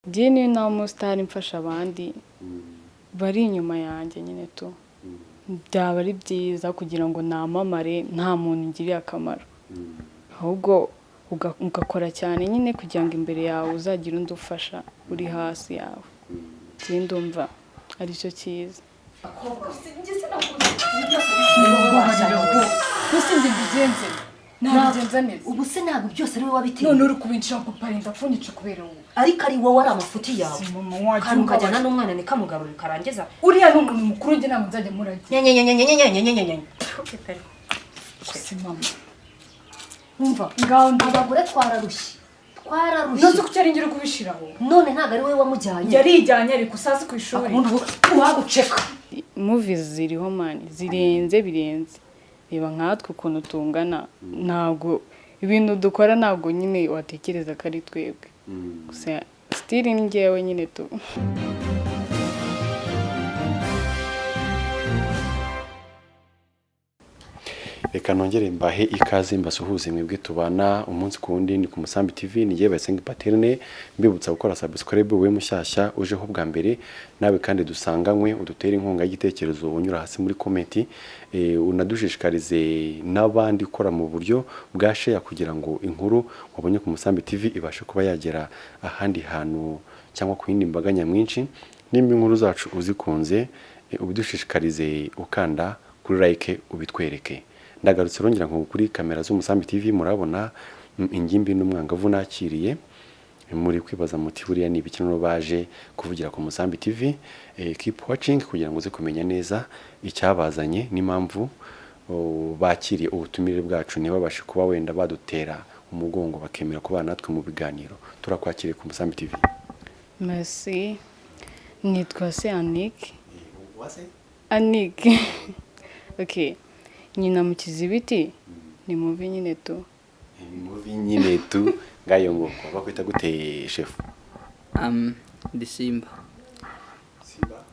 Njye niyo nta umusitari mfasha abandi bari inyuma yanjye nyine tu, byaba ari byiza kugira ngo namamare nta muntu ngiriye akamaro, ahubwo ugakora cyane nyine kugira ngo imbere yawe uzagire undi ufasha uri hasi yawe. Njye ndumva aricyo cyiza. Gusa njye mbigenze, nabigenza neza. Ubu se ntabwo byose ari wowe wabiteye? None uri kubinshira kuparinda pfunyica kubera wowe. Ariko ari wowe, ari amafuti yawe. Si mama wacu. Kandi ukajyana n'umwana nikamugarura karangiza. Uriya ni umuntu mukuru, njye ntabwo nzajya muragira. Nyenyenyenyenyenyenyenyenyenyenye. Si mama. Umva. Ngaho. Abagore twararushye, twararushye. Ntuzi ko icyo ari ngiri kubishiraho. None ntabwo ari wowe wamujyanye? Yarijyanye ariko usazi ku ishuri. Ubundi ubu uwaguceka. Movies ziriho man, zirenze birenze. Reba nkatwe ukuntu tungana, ntabwo ibintu dukora, ntabwo nyine watekereza ko ari twebwe, gusa still ni njyewe nyine tu. Reka nongere mbahe ikaze, mbasuhuze mwebwe tubana umunsi ku wundi. Ni ku Musambi TV, ni njyewe Bayisenga Paterne. Mbibutsa gukora subscribe wowe mushyashya ujeho bwa mbere, nawe kandi dusanganywe udutere inkunga y'igitekerezo unyura hasi muri comment, unadushishikarize n'abandi gukora mu buryo bwa share kugira ngo inkuru wabonye ku Musambi TV ibashe kuba yagera ahandi hantu cyangwa ku yindi mbaga nyamwinshi. Nimba inkuru zacu uzikunze, ubidushishikarize ukanda kuri like ubitwereke. Ndagarutse rongera nko kuri kamera z'Umusambi TV, murabona ingimbi n'umwangavu nakiriye. Muri kwibaza muti buriya ni ibiki noneho baje kuvugira ku Musambi TV? Keep watching kugira ngo uze kumenya neza icyabazanye n'impamvu bakiriye ubutumire bwacu, ntibabashe kuba wenda badutera umugongo, bakemera kubana natwe mu biganiro. Turakwakiriye ku Musambi TV. Merci, nitwa se Annick. Annick, okay. Nyina mu Kizibiti ni movie nyine tu. Movie nyine tu. Ngayo nguko. Bakwita gute, shefu? Ndi Simba. Simba.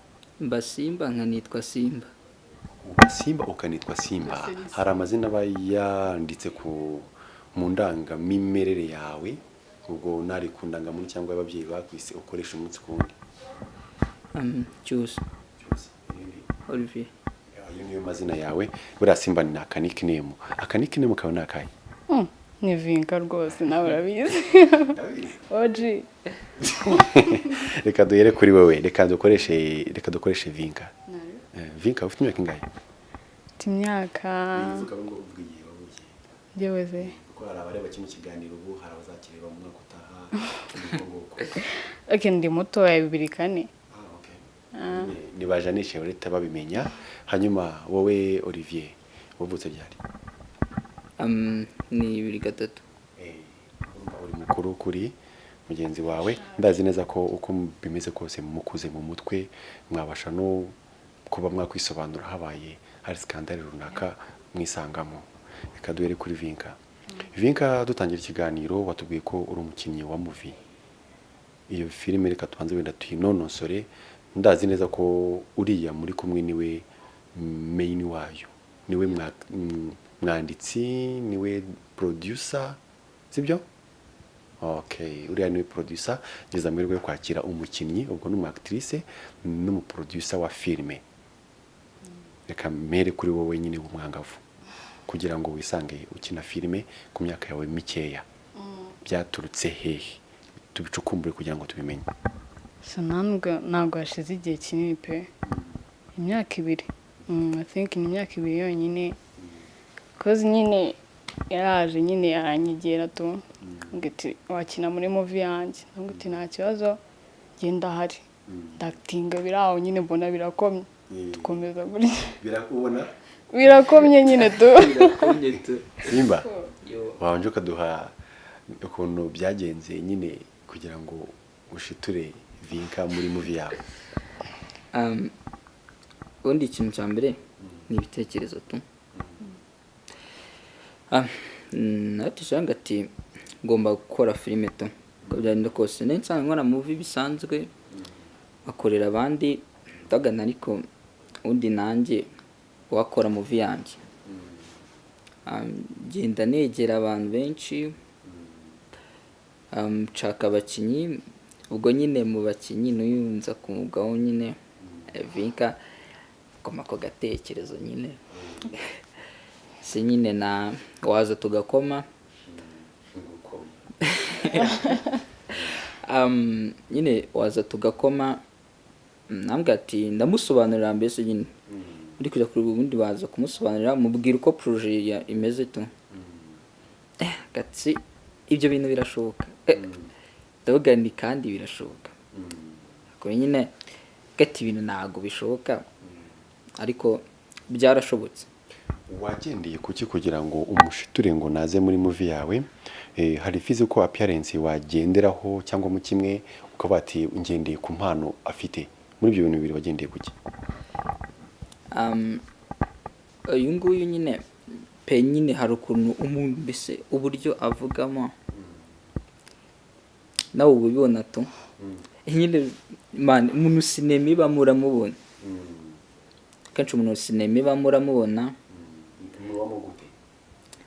Mba Simba nkanitwa Simba. Uba Simba ukanitwa Simba. Hari amazina aba yanditse ku mu ndangamimerere yawe, ubwo nari ku ndangamuntu cyangwa ababyeyi bakwise, ukoresha umunsi ku wundi? Cyusa Olivier. Ayo niyo mazina yawe. Buriya Simba ni aka nickname. Aka nickname kawe ni akahe? Ni Vinka rwose, nawe urabizi, OG. Reka duhere kuri wowe, reka dukoreshe Vinka. Vinka, ufite imyaka ingahe? Mfite imyaka Uvuga ngo uvuga igihe wavukiye. Njyewe se? Kuko hari abareba kino kiganiro ubu, hari abazakireba mu mwaka utaha, nuko nguko. Okay, ndi mutoya, 2004. Ah, okay. Nibajanishe barahita babimenya. Hanyuma wowe Olivier, wavutse ryari? Ni 2003. Urumva uri mukuru kuri mugenzi wawe. Ndazi neza ko uko bimeze kose mukuze mu mutwe, mwabasha no kuba mwakwisobanura habaye hari scandale runaka mwisangamo. Reka duhere kuri Vinka. Vinka, dutangira ikiganiro watubwiye ko uri umukinnyi wa movie. Iyo filime reka tubanze wenda tuyinonosore. Ndazi neza ko uriya muri kumwe niwe main wayo, niwe mwanditsi, niwe producer, sibyo? Okay, uriya niwe producer. Ngeze amahirwe yo kwakira umukinnyi, ubwo ni umu actrice n'umuproducer wa filime. Reka mpere kuri wowe nyine w'umwangavu. Kugira ngo wisange ukina filime ku myaka yawe mikeya, byaturutse hehe? Tubicukumbure kugira ngo tubimenye. So ntabwo hashize igihe kinini pe, imyaka 2. I think ni imyaka 2 yonyine, 'cause nyine yaraje nyine aranyegera tu, ngo ati wakina muri movie yanjye, ngo ati nta kibazo, genda ahari ndatinga biraho nyine, mbona birakomye, dukomeza gutya. Birakubona. Birakomye nyine tu. Birakomye tu. Simba. Yo. Wabanje ukaduha ukuntu byagenze nyine kugira ngo ushiture Vinka muri movie yawe. Ubundi ikintu cya mbere ni ibitekerezo tu. Natishanga ati ngomba gukora filime tu, uko byagenda kose. Nari nsanzwe nkora movie bisanzwe, bakorera abandi ndagana, ariko ubundi nanjye wakora movie yanjye. Ngenda negera abantu benshi, nshaka abakinnyi. Ubwo nyine mu bakinnyi n'uyu nza kumugwaho nyine, Vinka koma ako gatekerezo nyine, si nyine na waza tugakoma. Nyine waza tugakoma, nambwira ati ndamusobanurira mbese nyine uri kujya kuri ubundi baza kumusobanurira, mubwira uko projet imeze tu. Gatsi ibyo bintu birashoboka. Ndavuga ni kandi birashoboka. Ubwo nyine gati ibintu ntabwo bishoboka, ariko byarashobotse. Wagendeye kuki kugira ngo umushiture ngo naze muri movie yawe? Hari physical appearance wagenderaho cyangwa mu kimwe ukaba ati ngendeye ku mpano afite? Muri ibyo bintu bibiri wagendeye kuki? Uyu nguyu nyine pe, nyine hari ukuntu umuntu mbese uburyo avugamo nawe uba ubibona tu nyine. Man, umuntu sinema ibamo uramubona kenshi, umuntu sinema ibamo uramubona.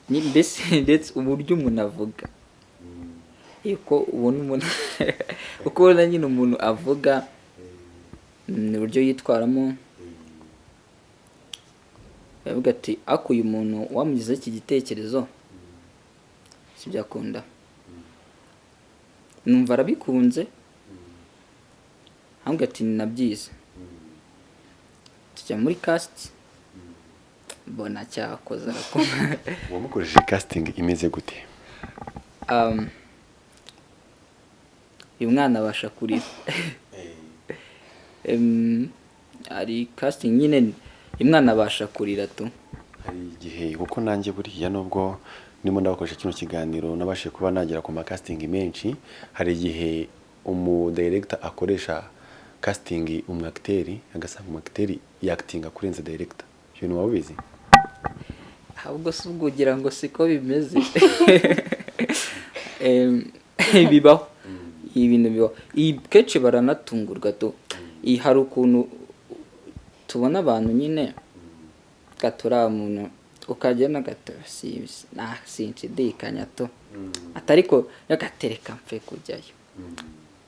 Ni mbese ndetse uburyo umuntu avuga, uko ubona umuntu, uko ubona nyine umuntu avuga, uburyo yitwaramo, yavuga ati ako uyu muntu wamugizeho iki gitekerezo sibyakunda, numva arabikunze, ahubwo ati ni nabyize tujya muri cast, mbona cyakoze arakoma. Wamukoresheje casting imeze gute? Uyu mwana abasha kurira. Hari casting nyine, uyu mwana abasha kurira tu. Hari igihe, kuko nanjye buriya nubwo ndimo ndabakoresha kino kiganiro nabashije kuba nagera ku macasting menshi, hari igihe umudirector akoresha casting umwacteur, agasanga umwacteur yactinga kurenza director. Ibyo bintu waba ubizi? Ahubwo si ubwo ugira ngo siko bimeze? Bibaho, ibintu bibaho. Iyi kenshi baranatungurwa tu. Iyi hari ukuntu tubona abantu nyine gatura muntu ukagenda gato, sinshidikanya tu, atariko gatereka mfe kujyayo,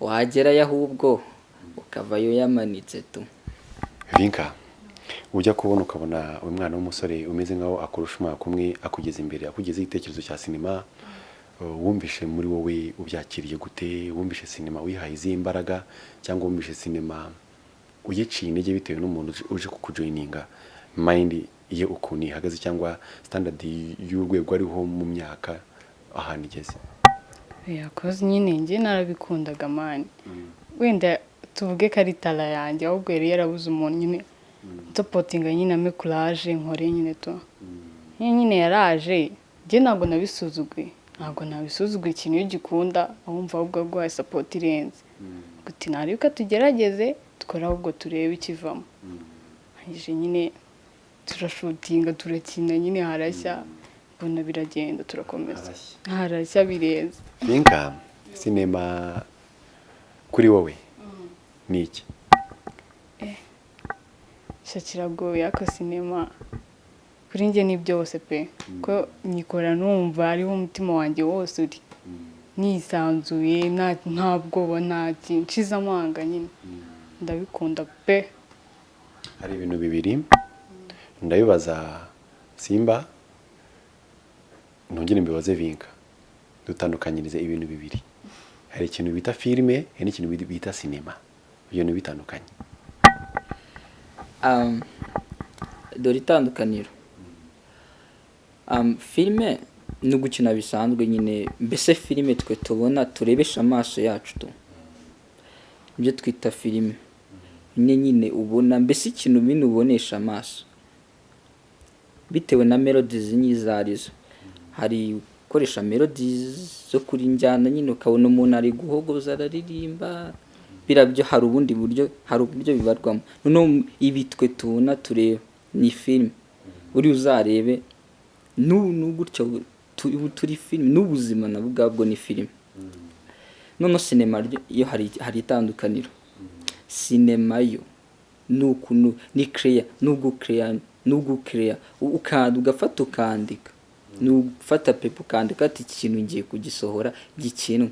wagerayo ahubwo ukavayo yamanitse tu. Vinka, ujya kubona ukabona uyu mwana w'umusore umeze nkaho akurusha umwaka umwe akugeza imbere, akugezeho igitekerezo cya sinema, wumvishe muri wowe ubyakiriye gute? Wumvishe sinema wihaye izihe imbaraga, cyangwa wumvishe sinema uyiciye intege bitewe n'umuntu uje kukujoininga, mind ye ukuntu ihagaze cyangwa standard y'urwego ariho mu myaka ahantu igeze? Yakoze nyine, njye narabikundaga man, wenda tuvuge ko ari talent yanjye, ahubwo yari yarabuze umuntu nyine nsupportinga nyine ampe courage nkore nyine tu. Nyine yaraje, njye ntabwo nabisuzuguye, ntabwo nabisuzuguye. Ikintu iyo ugikunda wumva ahubwo aguhaye support irenze, guti nareka tugerageze dukore, ahubwo turebe ikivamo. Arangije nyine turashootinga, turakina nyine, harashya, mbona biragenda, turakomeza, harashya birenze. Vinka, sinema kuri wowe ni iki? Sha, kiragoye, ariko sinema kuri njye ni byose pe, ko nyikora numva ariho umutima wanjye wose uri, nisanzuye, nta bwoba, nta kintu, nshize amanga nyine, ndabikunda pe. Hari ibintu bibiri ndabibaza Simba, ntongere mbibaze Vinka, dutandukanyirize ibintu bibiri. Hari ikintu bita filime, hari n'ikintu bita sinema. Ibyo bintu bitandukanye. Dore itandukaniro. Filime ni ugukina bisanzwe nyine, mbese filime twe tubona turebesha amaso yacu tu, ibyo twita filime nyine, nyine ubona mbese ikintu bino ubonesha amaso bitewe na melodies n'izo arizo. Hari gukoresha melodies zo kuri njyana nyine, ukabona umuntu ari guhogoza araririmba birabyo. Hari ubundi buryo, hari uburyo bibarwamo. Noneho ibi twe tubona tureba ni filime. Buriya uzarebe n'ubu gutya ubu turi filime, n'ubuzima nabwo ubwabwo ni filime. Noneho sinema yo hari itandukaniro. Sinema yo ni ukuntu ni kereya, ni ugukereya, ni ugukereya ugafata ukandika, ni ugufata paper ukandika ati iki kintu ngiye kugisohora gikinwe.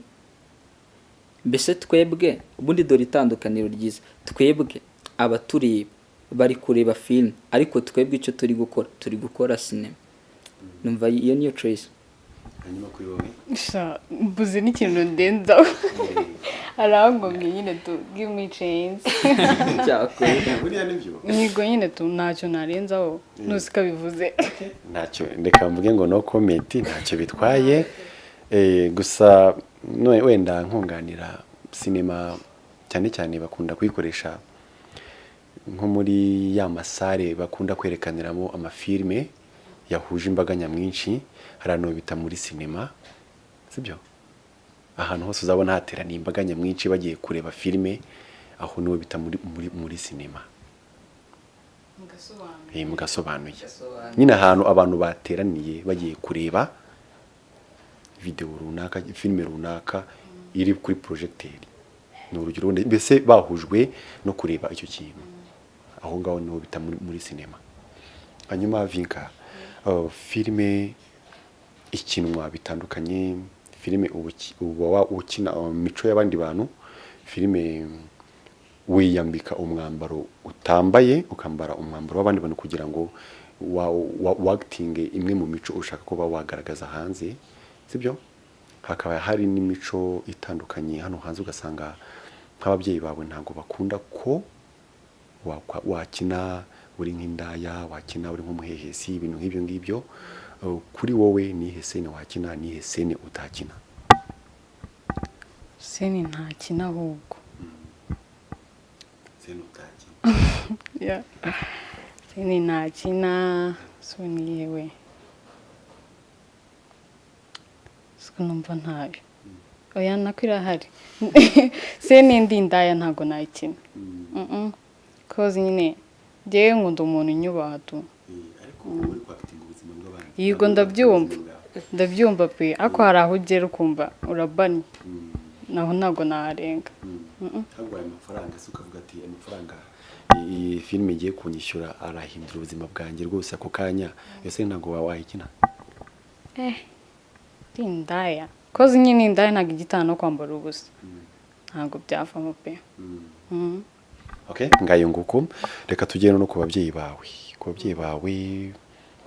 Mbese twebwe ubundi, dore itandukaniro ryiza: twebwe abatureba bari kureba filime, ariko twebwe icyo turi gukora, turi gukora sinema. Numva iyo niyo choice. Hanyuma kuri wowe? Sha, mbuze n'ikintu ndenzaho, arangomye nyine tu, give me chance. Cyakora Buriya nibyo. Yego nyine tu, ntacyo narenzaho, nuzi ko abivuze. Ntacyo, reka mvuge ngo no comment, ntacyo bitwaye. Gusa wenda nkunganira, sinema cyane cyane bakunda kuyikoresha nko muri ya masare bakunda kwerekaniramo amafilime yahuje imbaga nyamwinshi. Hari ahantu bita muri sinema, sibyo? Ahantu hose uzabona hateraniye imbaga nyamwinshi bagiye kureba filime, aho niho bita muri sinema. Mugasobanuye nyine, ahantu abantu bateraniye bagiye kureba videwo runaka, filime runaka iri kuri projecteur, ni urugero wenda, mbese bahujwe no kureba icyo kintu, aho ngaho niho bita muri sinema. Hanyuma Vinka, filime ikinwa bitandukanye. Filime uba ukina mico y'abandi bantu, filime wiyambika umwambaro utambaye, ukambara umwambaro w'abandi bantu kugira ngo wakitinge imwe mu mico ushaka kuba wagaragaza hanze, sibyo? Hakaba hari n'imico itandukanye hano hanze, ugasanga nk'ababyeyi bawe ntabwo bakunda ko wakina uri nk'indaya, wakina uri nk'umuhehesi, ibintu nk'ibyo ngibyo. Kuri wowe nihe scene wakina, nihe scene utakina? Scene ntakina ahubwo. Scene utakina? Yeah. Scene ntakina so niyewe siko numva ntayo. Oya, nako irahari. Scene ndi indaya ntabwo nayikina. Cause nyine njyewe nkunda umuntu unyubaha tu. Ariko uba uri kwakitinga ubuzima bw'abandi. Yego, ndabyumva, ndabyumva pe, ariko hari aho ugera ukumva urabanye, naho ntabwo naharenga. Ntabwo ayo mafaranga se ukavuga ati amafaranga iyi filime igiye kunyishyura arahindura ubuzima bwanjye rwose ako kanya, ese ntabwo wayikina? Eh, ndi indaya, cause nyine indaya ntabwo igitana no kwambara ubusa, ntabwo byavamo pe. Okay, ngayo nguko. Reka tugere no ku babyeyi bawe. Ku babyeyi bawe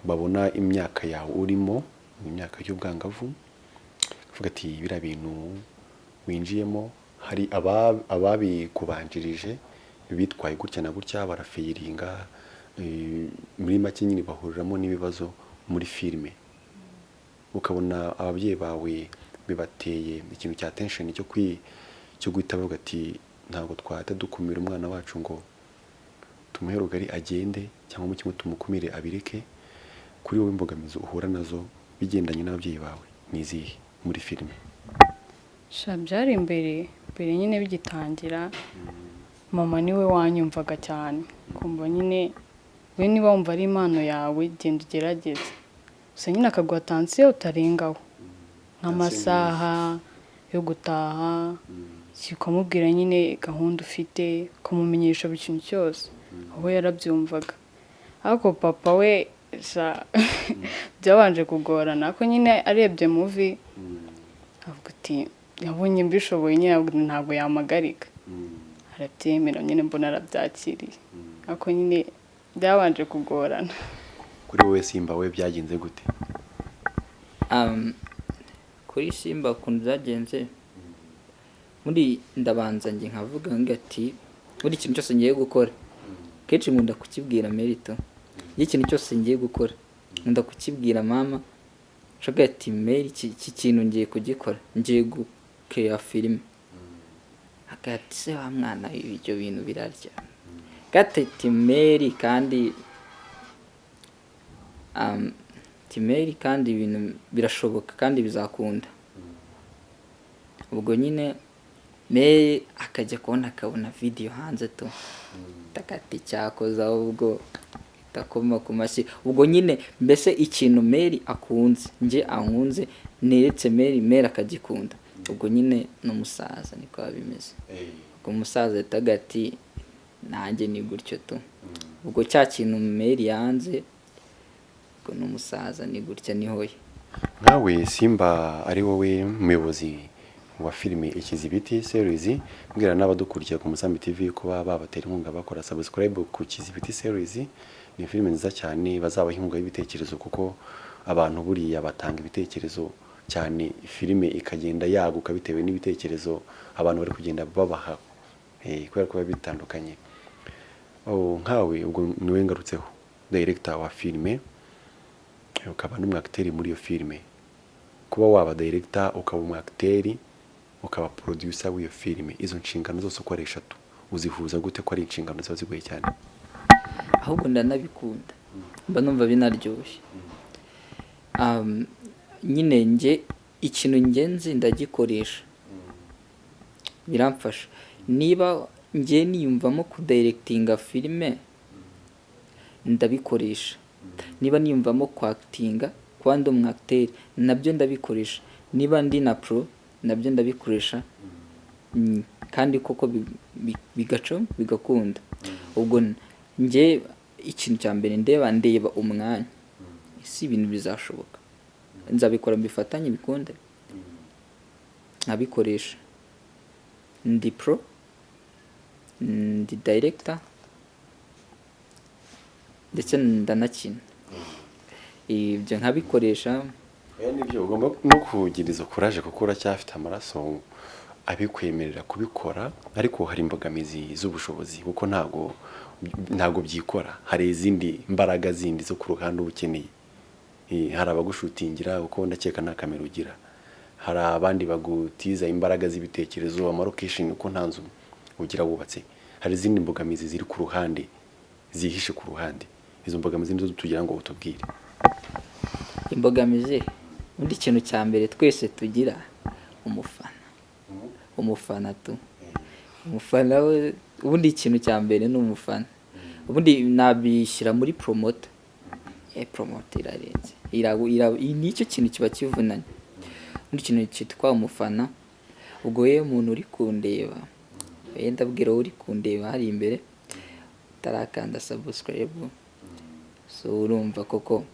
babona imyaka yawe urimo, imyaka y'ubwangavu, bavuga ati biriya bintu winjiyemo, hari ababikubanjirije bitwaye gutya na gutya, barafailinga, muri make nyine bahuriramo n'ibibazo muri filime. Ukabona ababyeyi bawe bibateye ikintu cya tension cyo guhita bavuga ati ntabwo twahita dukumira umwana wacu ngo tumuhe rugari agende, cyangwa mu kimwe tumukumire abireke. Kuri wowe imbogamizi uhura nazo bigendanye n'ababyeyi bawe ni izihe muri filime? Sha, byari imbere mbere nyine bigitangira, mama niwe wanyumvaga cyane, kumva nyine we niba wumva ari impano yawe, genda ugerageze. Gusa nyine akaguha attention utarengaho nk'amasaha yo gutaha, ukamubwira nyine gahunda ufite, ukamumenyesha buri kintu cyose, aho yarabyumvaga. Ariko papa we sha, byabanje kugorana, ariko nyine arebye movie avuga ati yabonye mbishoboye nyine, avuga ati ntabwo yamagarika, arabyemera nyine, mbona arabyakiriye, ariko nyine byabanje kugorana. Kuri wowe Simba we byagenze gute? Kuri Simba ukuntu byagenze, muri ndabanza njye nkavuga ngo ati buri kintu cyose ngiye gukora, kenshi nkunda kukibwira Merito. Iyo ikintu cyose ngiye gukora nkunda kukibwira mama, nshobora ati Meri, iki kintu ngiye kugikora, ngiye gukeya filime. Agati se wa mwana, ibyo bintu birarya? Gatete Meri, kandi timeri, kandi ibintu birashoboka kandi bizakunda. Ubwo nyine Meri akajya kubona akabona video hanze tu, takati cyakoze, ahubwo itakoma ku mashyi. Ubwo nyine mbese ikintu Meri akunze, njye ankunze, neretse Meri, Meri akagikunda, ubwo nyine n'umusaza niko biba bimeze. Ubwo umusaza yahitaga ati nanjye ni gutyo tu. Ubwo cya kintu Meri yanze, ubwo n'umusaza ni gutya, niho ye. Nkawe Simba, ari wowe muyobozi Wa filime Ikizibiti series, mbwira n'abadukurikiye ku Musambi TV ko baba babatera inkunga bakora subscribe ku Kizibiti series. Ni filime nziza cyane, bazabaha inkunga y'ibitekerezo, kuko abantu buriya batanga ibitekerezo cyane, filime ikagenda yaguka bitewe n'ibitekerezo abantu bari kugenda babaha, kubera ko biba bitandukanye. Oh, nkawe ubwo niwe ngarutseho, director wa filime ukaba n'umwakiteri muri iyo filime. Kuba waba director, ukaba umwakiteri, ukaba producer w'iyo filime, izo nshingano zose uko ari eshatu uzihuza gute, ko ari inshingano ziba zigoye cyane? Ahubwo ndanabikunda, mba numva binaryoshye. Nyine njye ikintu ngenzi ndagikoresha, biramfasha. Niba njye niyumvamo kudirectinga filime, ndabikoresha. Niba niyumvamo kwactinga, kuba ndi umwacteur, nabyo ndabikoresha. Niba ndi na pro, nabyo ndabikoresha. Kandi koko bigaca bigakunda. Ubwo njye ikintu cya mbere ndeba umwanya. Ese ibintu bizashoboka, nzabikora mbifatanye bikunde? Nkabikoresha, ndi pro, ndi director, ndetse ndanakina, ibyo nkabikoresha. Oya, nibyo, ugomba no kugira izo courage kuko uracyafite amaraso abikwemerera kubikora, ariko hari imbogamizi z'ubushobozi, kuko ntabwo byikora. Hari izindi mbaraga zindi zo ku ruhande uba ukeneye. Hari abagushootingira, kuko ndakeka nta kamera ugira. Hari abandi bagutiza imbaraga z'ibitekerezo, amalocation, kuko nta nzu ugira wubatse. Hari izindi mbogamizi ziri ku ruhande, zihishe ku ruhande. Izo mbogamizi nizo tugira ngo utubwire. Imbogamizi, ubundi ikintu cya mbere twese tugira, umufana. Umufana tu, umufana we, ubundi ikintu cya mbere ni umufana. Ubundi nabishyira muri promoter. Promoter irarenze. Nicyo kintu kiba kivunanye. Ubundi ikintu cyitwa umufana, ubwo yewe umuntu uri kundeba, wenda ndabwira wowe uri kundeba hari imbere utarakanda subscribe, so urumva koko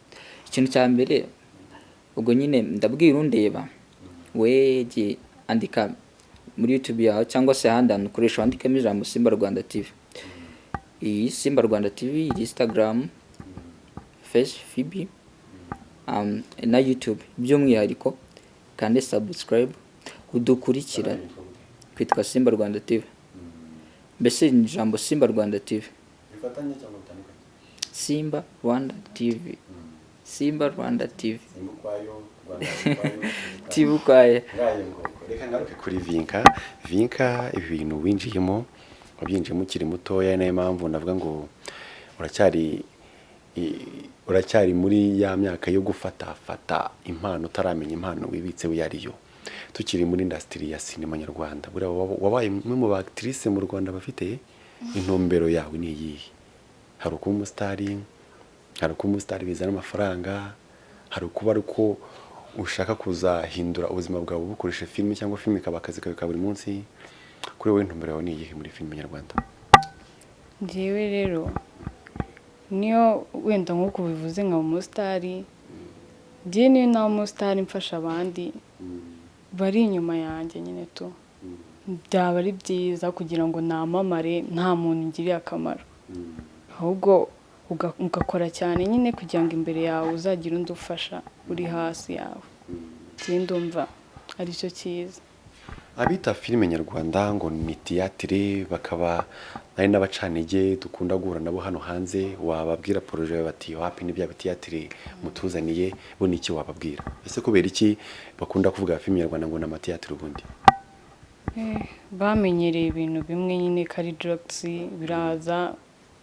ikintu cya mbere, ubwo nyine ndabwira undeba we, jye andika muri YouTube yawe cyangwa se ahandi hantu ukoresha, wandikemo ijambo Simba Rwanda TV. Iyi Simba Rwanda TV iri Instagram, Face, FB, na YouTube by'umwihariko. Kandi subscribe, udukurikirane. Twitwa Simba Rwanda TV. Mbese ni ijambo Simba Rwanda TV. Bifatanye cyangwa bitandukanye? Simba Rwanda TV, Simba Rwanda TV. Simba ukwayo, Rwanda ukwayo. TV ukwaye. Ngaye ngo reka ngaruke kuri Vinka. Vinka, ibi bintu winjiyemo, wabyinjiyemo ukiri mutoya, niyo mpamvu navuga ngo uracyari muri ya myaka yo gufatafata impano, utaramenya impano wibitse iyo ariyo. Tukiri muri industry ya sinema nyarwanda, buriya wabaye umwe mu ba actrice mu Rwanda bafite intumbero yawe ni iyihe? Hari ukuba umusitari, hari ukuba umusitari bizana amafaranga, hari ukuba ari uko ushaka kuzahindura ubuzima bwawe bukoresha filime, cyangwa filime ikaba akazi kawe ka buri munsi. Kuri wowe intumbero yawe ni iyihe muri filime nyarwanda? Njyewe rero, niyo wenda nk'uko bivuze nka umusitari, njyewe niyo naba umusitari mfasha abandi bari inyuma yanjye nyine tu, byaba ari byiza kugira ngo namamare nta muntu ngiriye akamaro, ahubwo ugakora cyane nyine kugira ngo imbere yawe uzagire undi ufasha uri hasi yawe. Njyewe ndumva aricyo cyiza. Abita filime nyarwanda ngo ni tiyatire, bakaba ari n'abacantege dukunda guhura nabo hano hanze, wababwira projet bati wapi, ni bya tiyatire mutuzaniye, bo ni iki wababwira? Ese kubera iki bakunda kuvuga filime nyarwanda ngo ni amatiyatire ubundi? Bamenyereye ibintu bimwe nyine ko ari jokes, biraza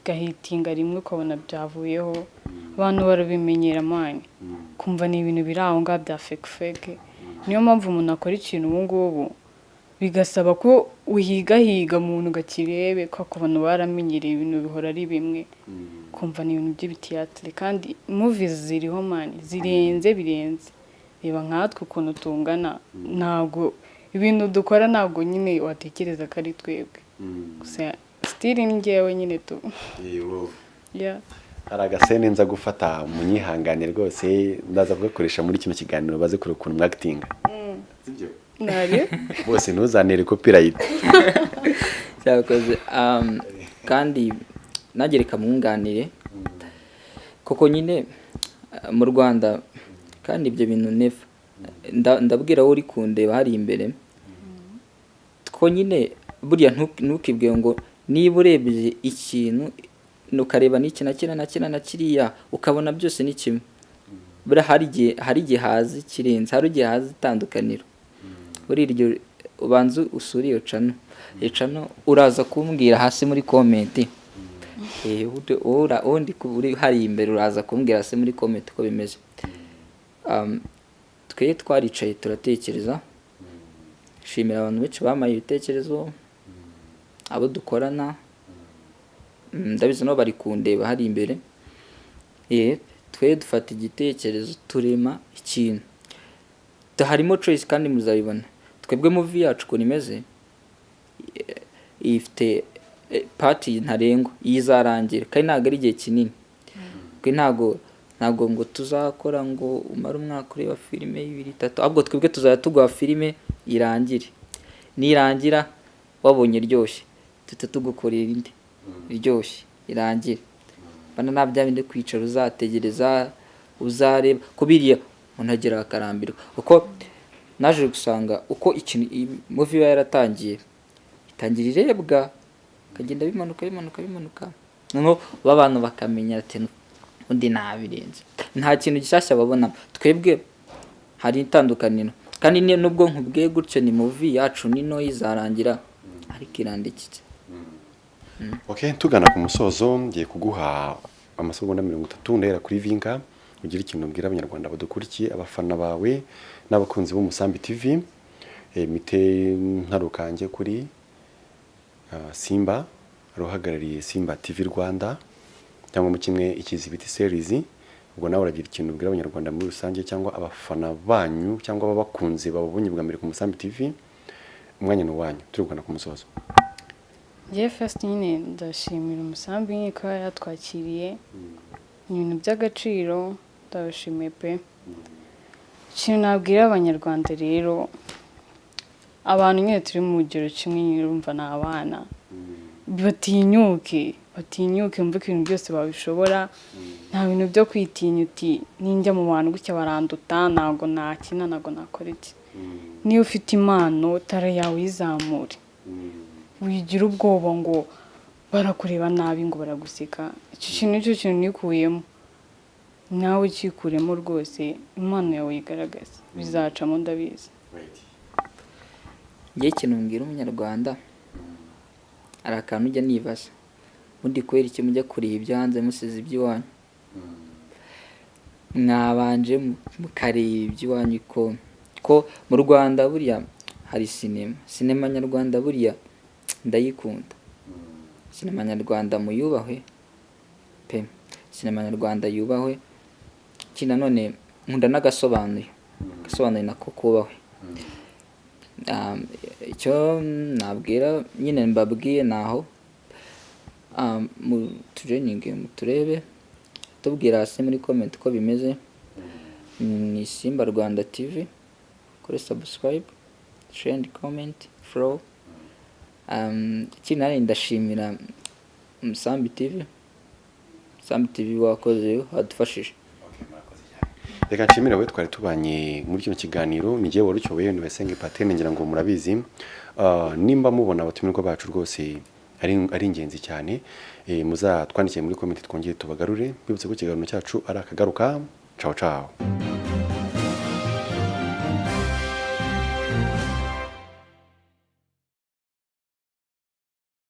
gahitinga rimwe ukabona byavuyeho, abantu barabimenyera man, kumva ni ibintu biri aho ngaho bya fake fake. Niyo mpamvu umuntu akora ikintu ubu ngubu bigasaba ko uhigahiga umuntu ugakirebe, kuko abantu baramenyereye ibintu bihora ari bimwe, kumva ni ibintu by'ibitiyatire. Kandi movies ziriho man, zirenze birenze. Reba nkatwe ukuntu tungana, ntabwo ibintu dukora, ntabwo nyine watekereza ko ari twebwe gusa, still ni njyewe nyine tu. Yeah. Hari agascene nza gufata, munyihangane rwose, ndaza kugakoresha muri kino kiganiro, baze kureba ukuntu mwakitinga, sibyo? Ntari. Bose ntuzanere copyright. Cyakoze kandi nanjye reka mwunganire, koko nyine mu Rwanda kandi ibyo bintu never. Ndabwira wowe uri kundeba hari imbere ko nyine burya ntukibwire ngo niba urebye ikintu ukareba n'iki na kiriya na kiriya na kiriya, ukabona byose ni kimwe. Buriya hari igihe haza ikirenze, hari igihe haza itandukaniro. Buri iryo ubanza usure iyo channel, iyo channel uraza kumbwira hasi muri comment. Undi uri hari imbere uraza kumbwira hasi muri comment uko bimeze. Twe twaricaye turatekereza, shimira abantu benshi bampaye ibitekerezo, abo dukorana. Ndabizi nabo bari kundeba hari imbere. Twe dufata igitekerezo turema ikintu. Harimo choice kandi muzabibona. Twebwe movie yacu ukuntu imeze, ifite part ntarengwa iyi izarangira, kandi ntabwo ari igihe kinini. Twe ntabwo ngo tuzakora ngo umare umwaka ureba filime ibiri, itatu, ahubwo twebwe tuzajya tuguha filime irangire. Nirangira wabonye iryoshye, tuhita tugukorera indi iryoshye irangire. Bana nta bya bindi kwicara uzategereza uzareba ko biriya umuntu agera akarambirwa, kuko naje gusanga uko ikintu iyi movie iba yaratangiye, itangira irebwa, ikagenda bimanuka bimanuka bimanuka, noneho abantu bakamenya ati undi nabirenze, nta kintu gishyashya babona. Twebwe hari itandukaniro, kandi nubwo nkubwiye gutyo, ni movie yacu ni ntoya, izarangira ariko irandikitse. Okay, tugana ku musozo, ngiye kuguha amasegonda 30. Ndahera kuri Vinka, ugira ikintu ubwira Abanyarwanda badukurikiye, abafana bawe n'abakunzi b'Umusambi TV. Mite ntarukange kuri Simba, uhagarariye Simba TV Rwanda cyangwa mu kimwe Ikizibiti Series. Ubwo nawe uragira ikintu ubwira Abanyarwanda muri rusange, cyangwa abafana banyu, cyangwa ababakunze bababonye bwa mbere ku Musambi TV. Umwanya ni uwanyu, turi kugana ku musozo. Njyewe first nyine ndashimira Umusambi nyine kuba yatwakiriye, ni ibintu by'agaciro, ndabashimiye pe. Ikintu nabwira Abanyarwanda rero, abantu nyine turi mu rugero kimwe nyine, urumva ni abana, batinyuke, batinyuke, bumve ko ibintu byose babishobora. Nta bintu byo kwitinya uti ninjya mu bantu gutya baranduta, ntabwo nakina, ntabwo nakora iki. Niba ufite impano, talent yawe uyizamure, wigira ubwoba ngo barakureba nabi, ngo baraguseka. Icyo kintu nicyo kintu nikuyemo, nawe ucyikuremo rwose, impano yawe uyigaragaze, bizacamo ndabizi. Ngewe ikintu mbwira Umunyarwanda, hari akantu ujya nibaza ubundi: kubera iki mujya kureba ibyo hanze musize iby'iwanyu? Mwabanje mukareba iby'iwanyu, ko mu Rwanda buriya hari sinema, sinema nyarwanda buriya ndayikunda. Sinema nyarwanda muyubahwe pe, sinema nyarwanda yubahwe. Ikindi nanone nkunda n'agasobanuye, agasobanuye nako kubahwe. Icyo nabwira nyine mbabwiye naho tujoininge, muturebe, tubwira hasi muri comment uko bimeze. Ni Simba Rwanda TV, kuri subscribe, share and comment, follow. Ikindi nanone ndashimira Musambi TV. Musambi TV wakoze, wadufashije. Reka nshimire wowe twari tubanye muri kino kiganiro. Ni jyewe wari ucyoboye, ni Bayisenge Patene, ngira ngo murabizi. Nimba mubona abatumirwa bacu rwose ari ingenzi cyane, muzatwandikiye muri comment twongere tubagarure. Bibutse ko ikiganiro cyacu ari akagaruka. Ciao ciao.